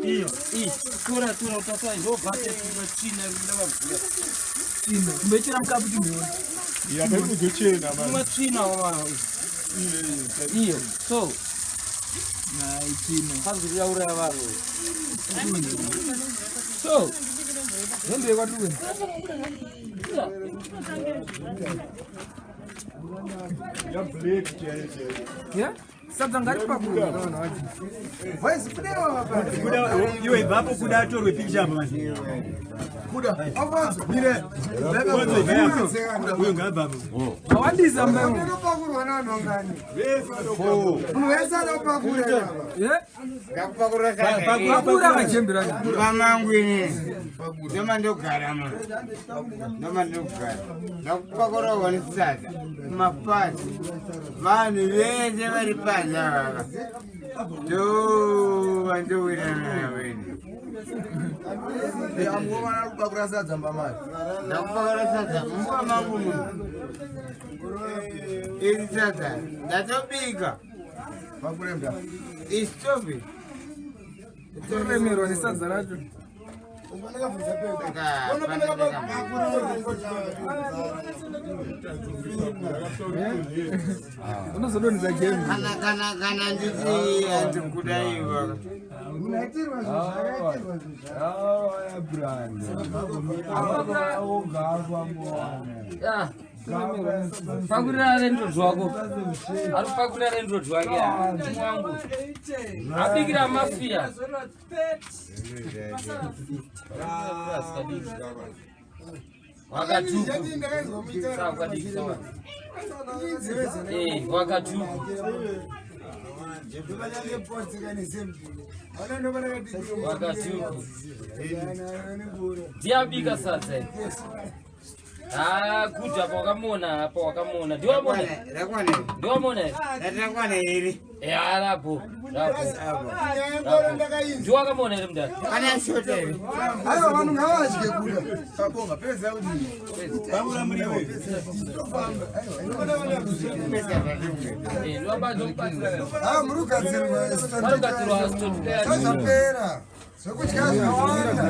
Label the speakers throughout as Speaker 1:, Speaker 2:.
Speaker 1: Iyo, iyi, tora tora utasai ndo bhate tsvina kuda vabvira.
Speaker 2: Tsvina. Kumboichera mukapu timboiona.
Speaker 3: Iya pekuzochena manje.
Speaker 1: Kuma tsvina wa. Iyo, so.
Speaker 2: Hai tsvina.
Speaker 1: Hanzi kuyauraya vanhu. So.
Speaker 2: Hembe kwatiri kuenda.
Speaker 3: Ya black chaiyo chaiyo.
Speaker 2: Yeah? Sadza ngaripakurwe vanhu vadyi.
Speaker 4: Voice kudewa apa.
Speaker 5: Kuda iwe ibvapo kuda atorwe picture apa manje.
Speaker 4: Kuda. Avanzo. Mire.
Speaker 5: Uyo ngaabva apo.
Speaker 2: Awandisa mbe.
Speaker 4: Unopakurwa nani wangani? Munhu wese anopakura apa.
Speaker 2: Yeah?
Speaker 6: Ndakupakura sadza.
Speaker 2: Pakura kajembera.
Speaker 6: Pamangu ini. Ndoma ndogara ma. Ndoma ndogara. Ndakupakura wani sadza. Mapazi. Vanhu vese vari panze avava. Ndo vandowirana navo ini.
Speaker 4: Amuvana kupakura sadza mbamari.
Speaker 6: Ndakupakura sadza mumba mangu muno. Iri sadza ndatobika.
Speaker 4: Pakure mda.
Speaker 6: Istopi.
Speaker 2: Toremerwa nesadza racho. Unozodonhedza jembe.
Speaker 6: Kana kana kana nditi handikuda iva.
Speaker 4: Munaitirwa zvinhu zvakaitirwa zvinhu
Speaker 1: Ah. Pakurira rendroad wako. Ari kupakurira rendroad wake. Mwangu. Abikira mafia. Wakatuku. Eh, wakatuku. Wakatuku. Ndiabika sadza. Ah, good apa wakamona apa wakamona. Ndiwamona.
Speaker 6: Rakwana.
Speaker 1: Ndiwamona.
Speaker 6: Rakwana here.
Speaker 1: Eh, rapo. Rapo. Ndiwakamona here mdara.
Speaker 6: Kana shota here.
Speaker 4: Aiwa vanhu ngavadye kuda. Pabonga peza kuti.
Speaker 5: Pangura muriwo.
Speaker 1: Eh, ndiwabadzo kubatsira.
Speaker 4: Ah, muri kugadzirwa.
Speaker 1: Varikugadzirwa stone.
Speaker 4: Zvazvapera. Zvekudya zvakawanda.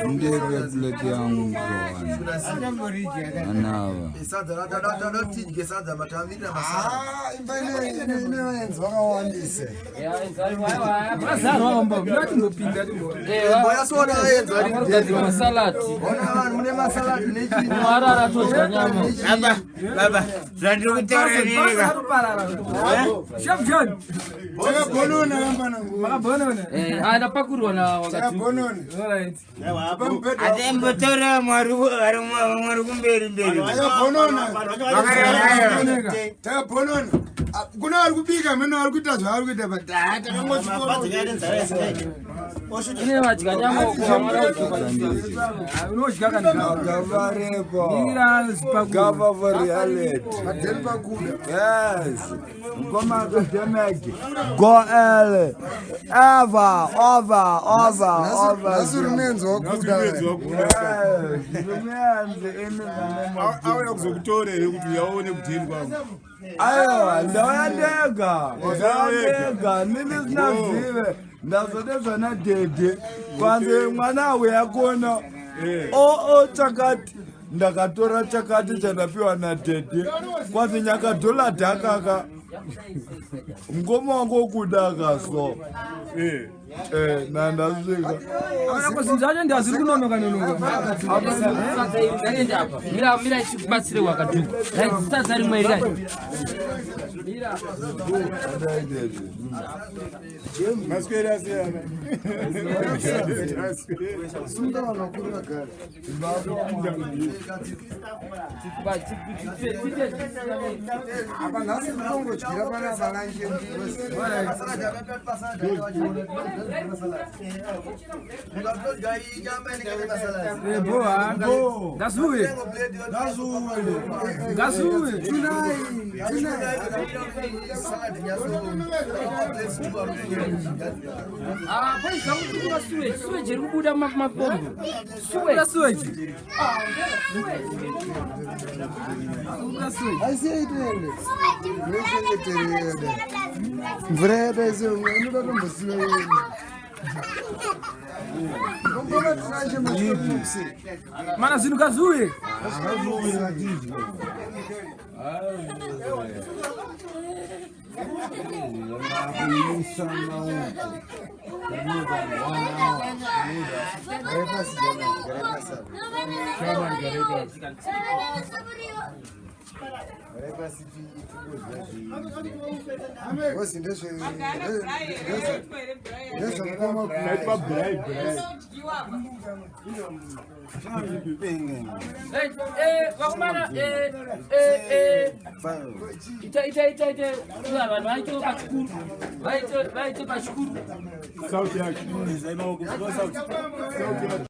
Speaker 7: Ndebe plate yangu anava
Speaker 4: Sadza sadza matamirira Ah, imba ine vaenzi vakawandise.
Speaker 2: Mazarwa vamba. Ndatimbopinda timbo.
Speaker 4: Mboyasona vaenzi vari
Speaker 1: Varikugadzirwa masalad.
Speaker 4: Ona vanhu mune masalad nechii.
Speaker 1: Mwarara todya nyama.
Speaker 6: Baba, baba, zvandiri kutaura nini ka?
Speaker 2: Chef John.
Speaker 3: Takabonona kambana nguva.
Speaker 2: Makabonona.
Speaker 1: Eh, ah, ndapakurirwa na wakatuku.
Speaker 3: Takabonona.
Speaker 2: All right.
Speaker 6: Atembotaura mwari mwari kumberi mberi.
Speaker 3: Takabonona.
Speaker 6: Vakarara.
Speaker 3: Takabonona. Ah, Kuna vari kubika mene vari kuita zvavari kuita but ah, takangosvikoro.
Speaker 1: Kune vadya nyama uko vamwe vari
Speaker 2: Unodya kana
Speaker 7: Gavarepo.
Speaker 2: Mira zvipakulo.
Speaker 7: Gava for reality.
Speaker 4: Madheni pakuda.
Speaker 7: Yes. Ngoma academic. Go early. Ever, over, over, over.
Speaker 4: Nhasi rinenzi wakuda.
Speaker 7: Yes. Ndimenze in the name of
Speaker 3: Auya kuzokutora here kuti uyaone kudheni kwangu.
Speaker 7: Aiwa, ndauya ndega. Ndauya ndega. Nini sinazive. Ndazodedzwa nadhedhe. Kwanze mwana auya kuona. O o chakati. Ndakatora chakati chandapiwa nadhedhe. Kwanze nyakadhola dhakaka. Mukoma wangu wokuda akaso.
Speaker 3: Eh.
Speaker 7: Eh, nandasvika.
Speaker 2: Ko zvinhu zvacho ndazviri kunonoka nonoka.
Speaker 1: Sadza iri ngariende apa. Mira mira ichikubatsire wakatuku. Right, sadza rimwe iri kani. Mira.
Speaker 3: Maswera asiyana.
Speaker 4: Sunga vanhu vakuru vagare. Apa nhasi ndikongodyira panapa lanje.
Speaker 2: Bo, ah, ngasuwe. Ngasuwe.
Speaker 1: Ah, boys, vakutuka sewage. Sewage iri kubuda mumapombi.
Speaker 2: Kuda
Speaker 1: Sewage.
Speaker 2: sewage. Kuda sewage.
Speaker 4: Aisiye itoende. Ndochengeterera. Mvura yataisiyo inoda tombosiwa yedu. Ngoma tinashe mashomisi.
Speaker 2: Mana zvinhu ngazuwe.
Speaker 4: Ngozi ndezvemukoma.
Speaker 1: Eh, vakomana, ita ita ita ita vanhu vaite pachikuru. Vaite pachikuru.
Speaker 3: South yacho.
Speaker 5: Zai maoko. South.